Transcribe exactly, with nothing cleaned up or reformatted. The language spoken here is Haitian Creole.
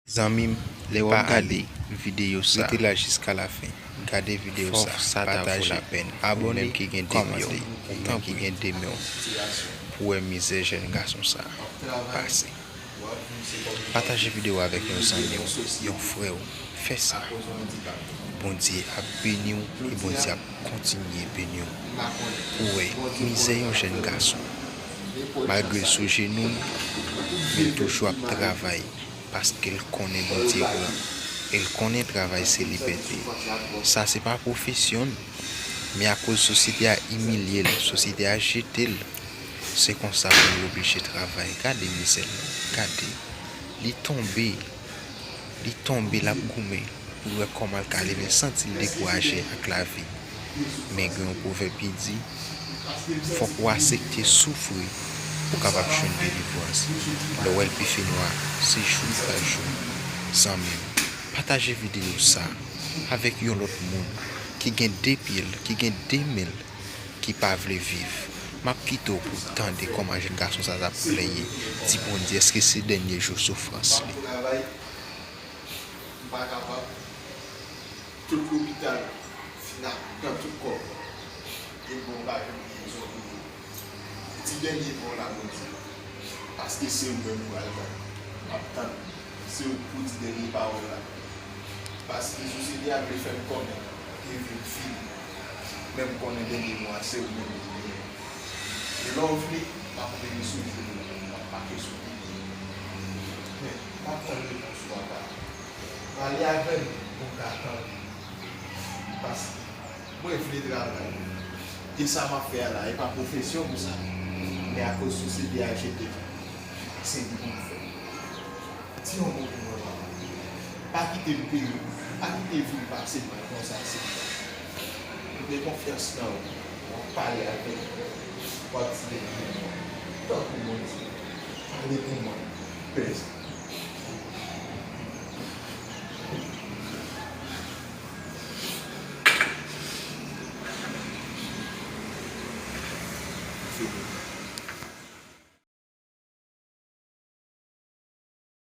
Zanmi m, lè w ap gade videyo sa, rete la jiska lafen. Gade videyo sa, pataje, abòne, ou menm ki gen de pye w, ou menm ki gen de men w, pou w wè mizè jèn gason sa pase. Pataje videyo avèk yon zanmi w, yon frè w. Fè sa. Bondye ap beni w e Bondye ap kontinye beni w. Ou wè, mizè yon jèn gason. Malgre l sou jenou l, men l toujou ap travay. Paske l konnen Bondye gran. E l konnen travay se libète. Sa se pa pwofesyon l. Men akoz sosyete a imilye l, sosyete a jete l, se konsa pou l oblije travay. Gade mizè l, gade. Li tonbe, li tonbe, l ap goumen pou l wè kòman l ka leve, l santi l dekouraje ak lavi. Men gen yon pwovèb ki di, fòk ou aksepte soufri pou w kapab jwenn delivrans. Lè w wè l pifenwa, se jou pa jou. Zanmi m, pataje videyo sa avèk yon lòt moun ki gen de pye l, ki gen de men l, ki pa vle viv. M ap kite w pou w tande kòman jèn gason sa t ap plenyen, di Bondye èske se dènye jou soufrans li. M pa kapab. Tout lopital fin ap pran tout kòb. E bon, m pa jwenn pyès yon kote. Ti dènye mo la, Bondye. Paske se ou menm m pral tann. M ap tann. Se ou k pou di dènye pawòl la. Paske sosyete a vle fè m konnen ke vi m fini. Men m konnen dènye mo a, se ou menm ki genyen. E lè w vle, m ap rele sou jenou, m ap make sou pye m. Men, m ap tann repons ou, papa. Pale avè m pou m ka tann. Paske mwen vle travay. E sa m ap fè a la, e pa pwofesyon m sa. Men akoz sosyete a jete m, se li pou m fè. Di yon mo pou mwen, papa. Pa kite m peri. Pa kite vi m pase mal konsa, Senyè. M gen konfyans nan ou. W ap pale avè m. W ap di m tankou Bondye. Pale pou mwen. Pè.